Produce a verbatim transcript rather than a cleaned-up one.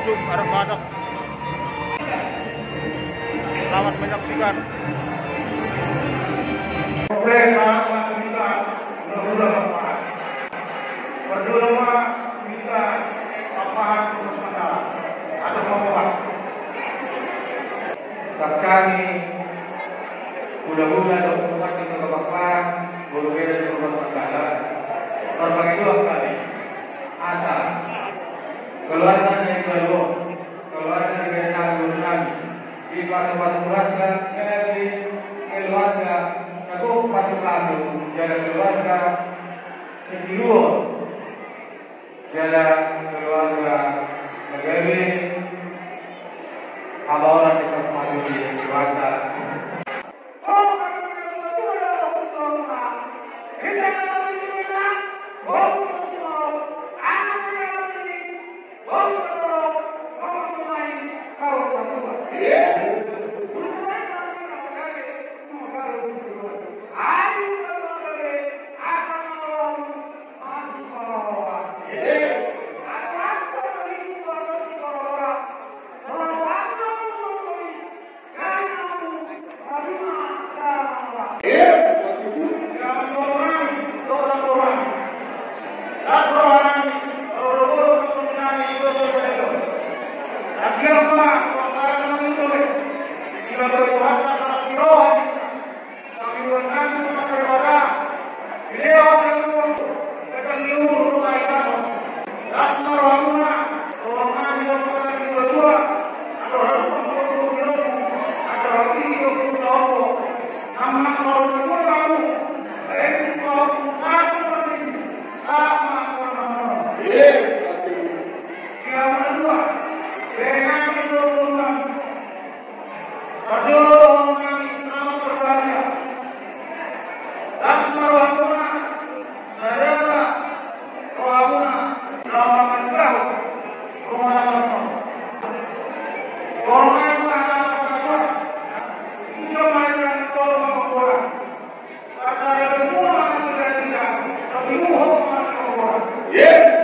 Anak Batak. Selamat menyaksikan. Oke, saat kita menunggu lapangan. Berdua kita lapangan terus kita atau membuat. Sakali hula-hula dohot umat di Kota Bangkalan, berbeda di Kota Bangkalan. Berbagai dua kali. Asa keluarga dari Baluo, keluarga dari Baluo nami, di pasu-pasu keluarga, dari keluarga, aku pasu-pasu, jaga keluarga, Sitiruon, jaga keluarga, negeri, habaoran di pasu-pasu di keluarga. Parjolo dohononnami selamat berbahagia. Las ma rohamuna, sada rohamuna, selamat berbahagia. Rumah tangga. Rumah tangga. Rumah tangga.